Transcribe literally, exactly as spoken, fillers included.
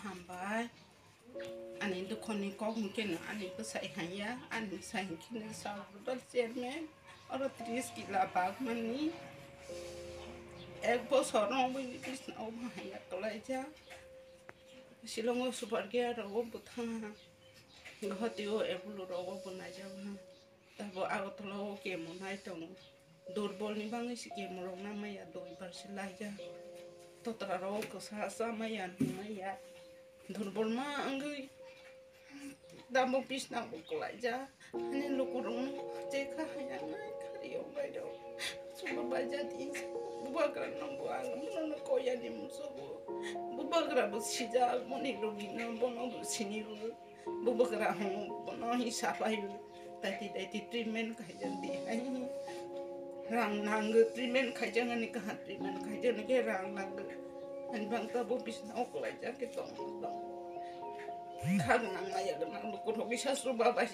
Hambai. Ani dukhoni kok hwnkhe no ani bwsai hanya, ani bwsai hwnkhe no sir Budol chairman, oro tris kila bagmani. Ek bosor no bini bisna o hanya kwlaijak. Shillong o super care rogo bo thangha. Guwahati o Apollo rogo bo naijak ha. Tabo Agartala o kemo nai tongo. Durbol ni bagwi se kemo rok na maya dui bar se laijak. Totra rok kwsa sa maya nung maya. Durbol ma wngwi tabo bisna bo kwlaijak. Ani lukurokno je kha haya nai khari o bai rok. Suba bai jati bubagra no bo ang no koya ni musugo. Bubagra bo sijak moni rogi no bono bo sini bo. Bubagra hwngo bono hi sapai o. Daiti daiti treatment khaijak di. Ai, rang nango treatment khaijak ani kaha treatment khaijak ni khe rang nango. Ani bang tabo bisna o kwlaijak khe tong tong. Kha gwnang maya gwnang lukurok bisa suba bai.